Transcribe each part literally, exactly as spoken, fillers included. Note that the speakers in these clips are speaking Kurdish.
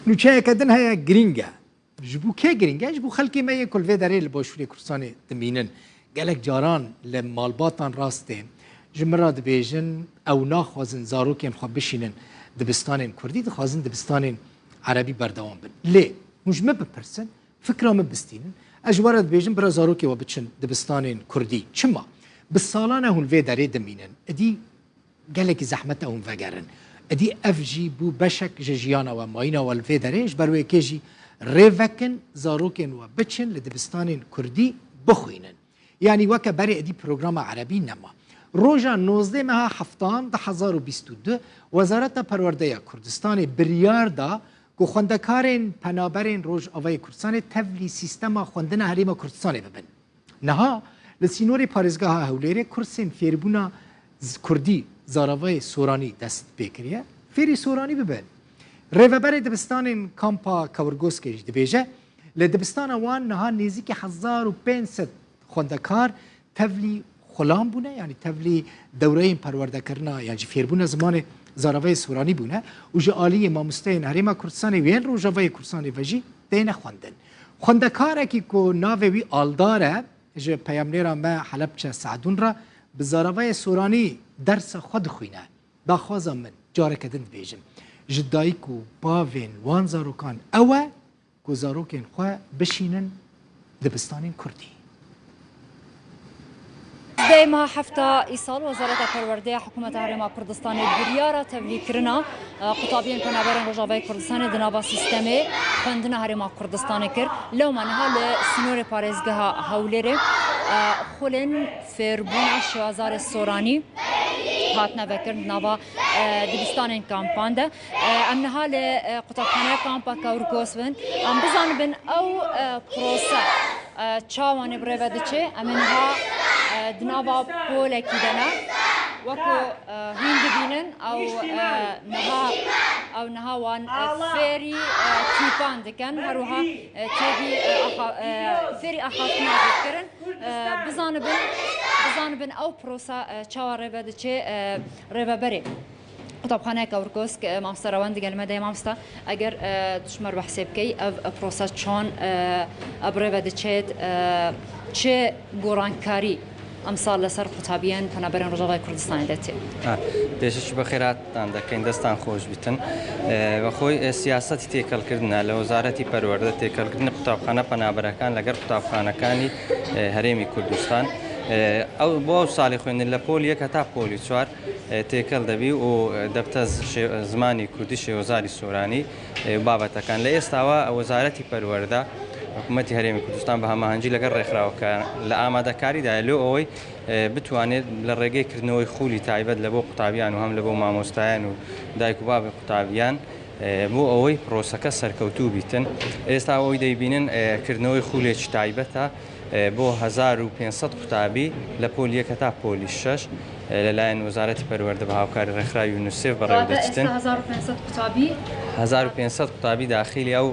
Nûçeyeke din heye, girîng e. Ji bo kê girîng e? Ji bo xelkê me yê ku li vê derê li Başûrê Kurdistanê dimînin. Gelek caran li malbatan rast tê. Ji min re dibêjin, ew naxwazin zarokên xwe bişînin dibistanên kurdî, dixwazin dibistanên erebî berdewam bin. Lê hûn ji min bipirsin, fikra min bistînin. Ez ji we re dibêjim, bira zarokê we biçin dibistanên kurdî. Çima? Bi salan e hûn vê derê dimînin. Idî gelekî zehmet e hûn vegerin. Idî ev jî bû beşek ji jiyana we, mayîna we li vê derê. Ji ber wê yekê jî rê vekin, zarokên we biçin li dibistanên kurdî bixwînin. Yanî weke berê idî programa erebî nema. Roja nozdeh meha heftan du hezar û bîst û du, Wezareta Perwerdeya Kurdistanê biryar da ku xwendekarên penaberên Rojavayê Kurdistanê tevlî sîstema xwendina Herêma Kurdistanê bibin. Niha li sînorê parêzgeha Hewlêrê kursên fêrbûna z-, kurdî, zaravayê soranî dest pê kiriye. Fêrî soranî bibin. Rêveberê dibistanên kampa Kewirgoskê jî dibêje, li dibistana wan niha nêzîkî hezar û pênc sed xwendekar tevlî xulam bûne, yanî tevlî dewreyên perwerdekirina yan jî fêrbûna zimanê zaravayê soranî bûne û ji aliyê mamosteyên Herêma Kurdistanê û yên Rojavayê Kurdistanê ve jî têne xwendin. Xwendekarekî ku navê wî Aldar e, ji peyamnêra me Helebçe Seedûn re bi zaravayê soranî dersa xwe dixwîne. Daxwaza min, careke din dibêjim, ji dayik û bavên wan zarokan ew e ku zarokên xwe bişînin dibistanên kurdî. Dê meha hefta îsal, Wezareta Perwerdê ya Hikûmeta Herêma Kurdistanê biryara tevlîkirina, e, qutabiyên penaberên Rojavayê Kurdistanê di nava sîstemê xwendina Herêma Kurdistanê kir. Lewma niha li sînorê parêzgeha Hewlêrê, e, xulên fêrbûna şêwazarê soranî hatine vekirin di nava, e, dibistanên kampan de. E, em niha li, e, qutabxaneya kampa Kewrkos bin. Em bizanibin ew, e, prose, e, çawanê bi rê ve diçe. Em ê niha, e, di nava polekî de ne. Wekî, e, hûn dibînin, ew, e, niha, ew niha wan, e, fêrî, e, tîpan dikin. Her wiha, e, têbî, e, axa-, e, fêrî axaftina dikirin. E, bizanibin, bizanibin ew prosa, e, çawa rê ve diçe, e, rêveberê Qutabxaneya Kewrkosk, e, mamoste Rewend digel me de ye. Mamoste, eger, e, tu ji me re behsê bikey, ev, e, prosa çon, e, e, bi rê ve diçêt, e, çi gorankarî emsal li ser qutabiyên penaberên Rojavayê Kurdistanê de tê? Ha, pêşiş bi xêratan dekeyn, destan xweş bitin. E, ve xwe, e, siyasetî têkelkirdin e, li Wezaretî Perwerde têkelkirdin qutabxane penaberekan leger qutabxanekani, e, Herêmî Kurdistan. E, ew, bo ew salê xwendin li pol yek heta polî çar, e, têkel debî û, e, debte z-, şê-, zimanî kurdî, şêwezarî soranî, e, babetekan. Li êsta we Wezaretî Perwerde, Hikûmetî Herêmî Kurdistan bi hemahancî leger rêxrawka li amadekarî de ye. Lê ewê, e, bitwanê li rêgê kirinewê xûlî taybet li bo qutabiyan û hem li bo mamostayan û dayik û bavê qutabiyan, e, bo ewê proseke serkewtû bîtin. Êsta ewê deybînin, e, kirinewê xûlê çi taybet e. E, bo hezar û pênc sed qutabî li pol yek heta polî şeş, e, li layen Wezaretî Perwerde bi hawkarî rêxra UNICEF bi rêve diçitin. Hezar û pênc sed qutabî? Hezar û pênc sed qutabî daxilî ew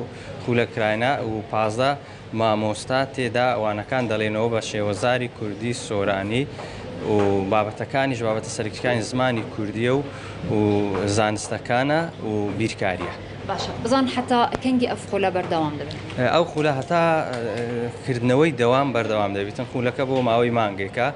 xûle kirayne û pazdeh mamosta tê de wanekan delênەوە بە شێوەزاری کوردی سۆرانی و بابەتەکانی ji بابەتە سەرەکیەکانی زمانی کوردیە و، و زانستەکانە و بیرکاریە. باشە، بزان حتا کەنگی ئەف خولە بەردەوام دەبێت؟ ئەو خولە هەتا، ئە، کردنەوەی دەوام بەردەوام دەبێتن. خولەکە بۆ ماوەی مانگێکە،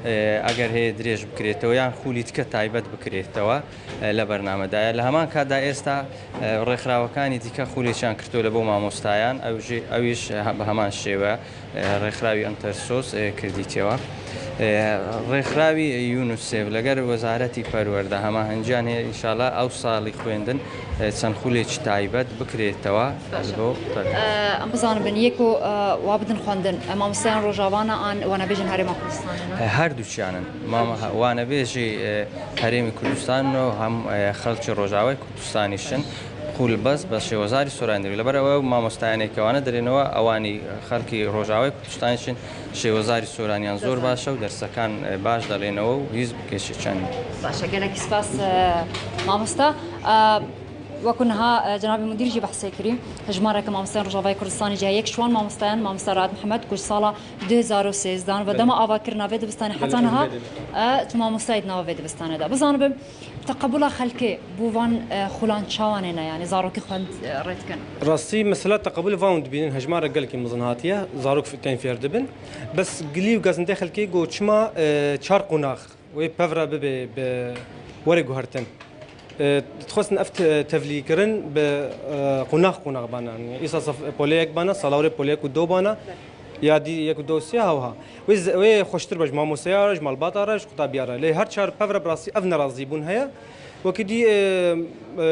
ئە، ئەگەر هەیە درێژ بکرێتەوە یان خولی تکە تایبەت بکرێتەوە، ئە، لە بەرنامەدایە. لە هەمان کاتدا ئێستا، ئە، ڕێکخراوەکانی دیکە خولیان کردووە لە بۆ مامۆستایان، ئەو ژێ-، ئەویش هە-، بە هەمان شێوە، ئە، ڕێکخراوی ئەنتەرسۆس، ئە، کردیتەوە. ئە، ڕێکخراوی یونوسێف لەگەر وەزارەتی پەروەردە هەماهەنگیان هەیە، ئینشاڵا ئەو ساڵی خوێندن، ئە، چەند خولێکی تایبەت بکرێتەوە. باشە. بۆ، ئە، ئەم بزانم بن، یەک و، ئە، وا بدن خوێندن، ئە، مامۆستایان ڕۆژاوانە ئان وانەبێژن هەرێما کوردستانە؟ ئە، هەردووچیانن. ماما-، هەردووچیان. وانەبێژی، ئە، هەرێمی کوردستان و هەم، ئە، خەڵکی ڕۆژاوای کوردستانیشن. خوول بەس بە شێوەزاری سۆرانی دەبێت. لەبەر ئەوە مامۆستایانێک کەوانە دەرێنەوە، ئەوانی خەڵکی ڕۆژاوای کوردستانیشن شێوەزاری سۆرانیان زۆر باشە و دەرسەکان، ئە، باش دەڵێنەوە و هیچ کێشێکیان نیە. باشە، گەلێکی سپاس، ئە، مامۆستا. ئە، Wekî niha, e, cenabê Mudîr jî behsê kirî, hejmareke mamosteyan Rojavayê Kurdistanê jî heye. Yek ji wan mamosteyan, mamoste Rahat Mihemed, ku ji sala du hezar û sêzdeh ve dema avakirina vê dibistanê heta niha, e, tu mamostayê di nava vê dibistanê de. Bizanibim, teqebula xelkê bo van, e, xulan çawa nêne, yanî zarokî xwend, e, rê dikin? Rastî, mesela teqebulê van dibînin, hejmarek gelekî mezin hatiye, zarok f-, tên fêr dibin. Bes gilî û gazindê xelkê got, çima, e, çar qonax wê pevre bibe bi were guhertin. E, dixwestin ev te-, tevlîkirin bi, e, qonax qonax bana. Yanî îsa saf-, polê yek bana, sala were polê yek û do bana, ya dî yek û do sê hewha. Wê z-, wê xweştir be ji mamosteya re, ji malbata re, ji qutabiya re. Lê her çar pevre bi rastî ev nerazîbûn heye. Wekî dî, e, e,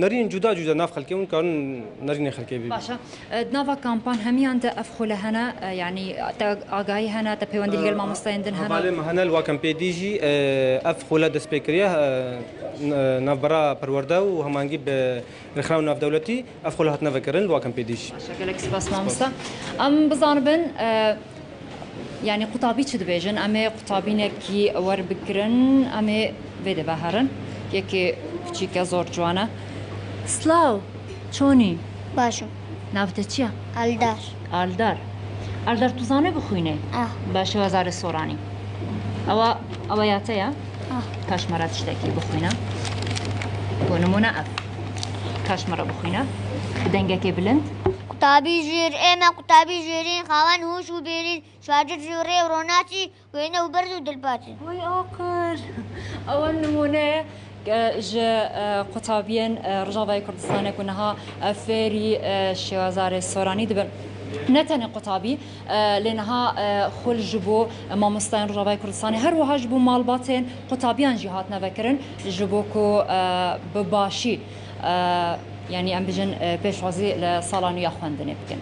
nerîn cuda cuda nav xelkê hûn karin nerînê xelkê bî. Baş e. E, di nava kampan hemiyan de ev xule hene, e, yanî te agahî hene, te peywendî li gel mamosteyên din hene? Hevalê me hene, li wa kempê dî jî, e, ev xule dest pê kiriye, e, n-, navbera perwerde û hemangî bi rêxistina navdewletî ev xule hatine vekirin, li wa kempê dî jî. Baş e, gelek spas mamoste. Em bizanibin, e, yanî qutabî çi dibêjin? Em ê qutabînekî werbigirin, em ê vê de veherin. Yekê piçîke zor ciwan e. Slav, çonî? Baş im. Nav te çi ye? Aldar. Aldar. Aldar, tu zanî bixwînî? Ah. Bi şêwazarê soranî. Ewa, ewa ya te ye? Ah. Kaş me re tiştekî bixwîne. Bo nimûne ev. Kaş me re bixwîne. Bi dengekê bilind. Qutabî jêr, ê me qutabî jêrîn, xawen hûş û bêrîn, şadir ji rê û ro naçî, wêne û berz û dilpatin. Vay aqil. Ew nimûne ye, e, ji, e, qutabiyên, e, Rojavayê Kurdistanê ku niha, e, fêrî, e, şêwazarê soranî dibin. Ne tenê qutabî, e, lê niha, e, xul ji bo, e, mamosteyên Rojavayê Kurdistanê, her wiha ji bo malbatên qutabiyan jî hatine vekirin, ji bo ku, e, bi başî, e, yanî em bijin, e, pêşwazî li sala nû ya xwendinê bikin.